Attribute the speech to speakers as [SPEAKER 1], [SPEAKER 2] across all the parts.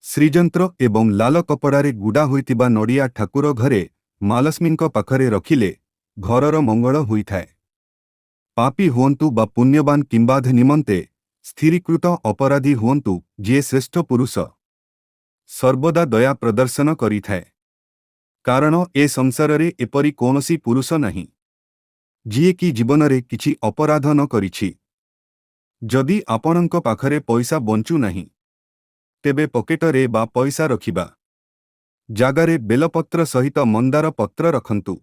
[SPEAKER 1] ଶ୍ରୀଯନ୍ତ୍ର ଏବଂ ଲାଲ କପଡ଼ାରେ ଗୁଡ଼ା ହୋଇଥିବା ନଡ଼ିଆ ଠାକୁର ଘରେ ମାଲକ୍ଷ୍ମୀଙ୍କ ପାଖରେ ରଖିଲେ ଘରର ମଙ୍ଗଳ ହୋଇଥାଏ। ପାପୀ ହୁଅନ୍ତୁ ବା ପୁଣ୍ୟବାନ କିମ୍ବାଧ ନିମନ୍ତେ ସ୍ଥିରୀକୃତ ଅପରାଧୀ ହୁଅନ୍ତୁ, ଯିଏ ଶ୍ରେଷ୍ଠ ପୁରୁଷ ସର୍ବଦା ଦୟା ପ୍ରଦର୍ଶନ କରିଥାଏ। କାରଣ ଏ ସଂସାରରେ ଏପରି କୌଣସି ପୁରୁଷ ନାହିଁ, ଯିଏକି ଜୀବନରେ କିଛି ଅପରାଧ ନ କରିଛି। ଯଦି ଆପଣଙ୍କ ପାଖରେ ପଇସା ବଞ୍ଚୁ ନାହିଁ, ତେବେ ପକେଟରେ ବା ପଇସା ରଖିବା ଜାଗାରେ ବେଲପତ୍ର ସହିତ ମନ୍ଦାର ପତ୍ର ରଖନ୍ତୁ।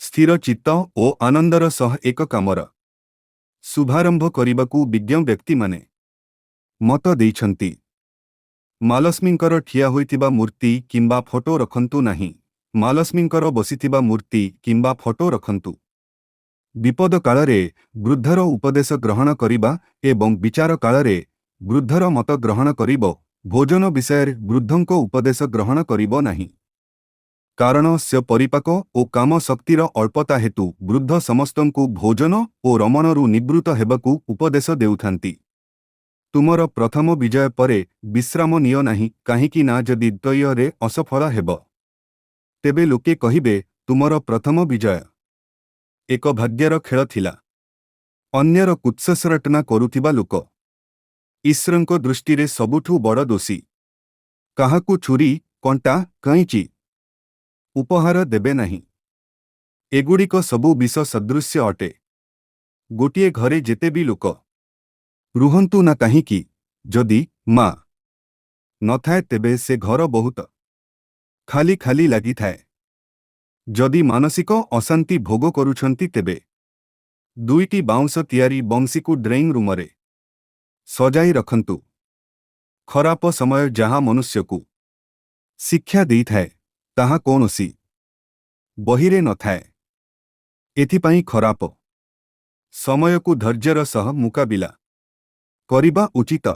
[SPEAKER 1] ସ୍ଥିର ଚିତ୍ତ ଓ ଆନନ୍ଦର ସହ ଏକ କାମର ଶୁଭାରମ୍ଭ କରିବାକୁ ବିଜ୍ଞ ବ୍ୟକ୍ତିମାନେ ମତ ଦେଇଛନ୍ତି। ମାଲକ୍ଷ୍ମୀଙ୍କର ଠିଆ ହୋଇଥିବା ମୂର୍ତ୍ତି କିମ୍ବା ଫଟୋ ରଖନ୍ତୁ ନାହିଁ। ମାଲକ୍ଷ୍ମୀଙ୍କର ବସିଥିବା ମୂର୍ତ୍ତି କିମ୍ବା ଫଟୋ ରଖନ୍ତୁ। ବିପଦ କାଳରେ ବୃଦ୍ଧର ଉପଦେଶ ଗ୍ରହଣ କରିବା ଏବଂ ବିଚାର କାଳରେ ବୃଦ୍ଧର ମତ ଗ୍ରହଣ କରିବ, ଭୋଜନ ବିଷୟରେ ବୃଦ୍ଧଙ୍କ ଉପଦେଶ ଗ୍ରହଣ କରିବ ନାହିଁ। କାରଣ ସେ ପରିପାକ ଓ କାମ ଶକ୍ତିର ଅଳ୍ପତା ହେତୁ ବୃଦ୍ଧ ସମସ୍ତଙ୍କୁ ଭୋଜନ ଓ ରମଣରୁ ନିବୃତ୍ତ ହେବାକୁ ଉପଦେଶ ଦେଉଥାନ୍ତି। ତୁମର ପ୍ରଥମ ବିଜୟ ପରେ ବିଶ୍ରାମ ନିଅ ନାହିଁ, କାହିଁକି ନା ଯଦି ଦ୍ୱିତୀୟରେ ଅସଫଳ ହେବ, ତେବେ ଲୋକେ କହିବେ ତୁମର ପ୍ରଥମ ବିଜୟ ଏକ ଭାଗ୍ୟର ଖେଳ ଥିଲା। ଅନ୍ୟର କୁତ୍ସରଟନା କରୁଥିବା ଲୋକ ଈଶ୍ୱରଙ୍କ ଦୃଷ୍ଟିରେ ସବୁଠୁ ବଡ଼ ଦୋଷୀ। କାହାକୁ ଛୁରୀ, କଣ୍ଟା, କଇଁଚି ଉପହାର ଦେବେ ନାହିଁ। ଏଗୁଡ଼ିକ ସବୁ ବିଷ ସଦୃଶ୍ୟ ଅଟେ। ଗୋଟିଏ ଘରେ ଯେତେ ବି ଲୋକ ରୁହନ୍ତୁ ନା କାହିଁକି, ଯଦି ମା ନଥାଏ, ତେବେ ସେ ଘର ବହୁତ ଖାଲି ଖାଲି ଲାଗିଥାଏ। ଯଦି ମାନସିକ ଅଶାନ୍ତି ଭୋଗ କରୁଛନ୍ତି, ତେବେ ଦୁଇଟି ବାଉଁଶ ତିଆରି ବଂଶୀକୁ ଡ୍ରଇଂ ରୁମରେ ସଜାଇ ରଖନ୍ତୁ। ଖରାପ ସମୟ ଯାହା ମନୁଷ୍ୟକୁ ଶିକ୍ଷା ଦେଇଥାଏ, ତାହା କୌଣସି ବହିରେ ନଥାଏ। ଏଥିପାଇଁ ଖରାପ ସମୟକୁ ଧୈର୍ଯ୍ୟର ସହ ମୁକାବିଲା କରିବା ଉଚିତ।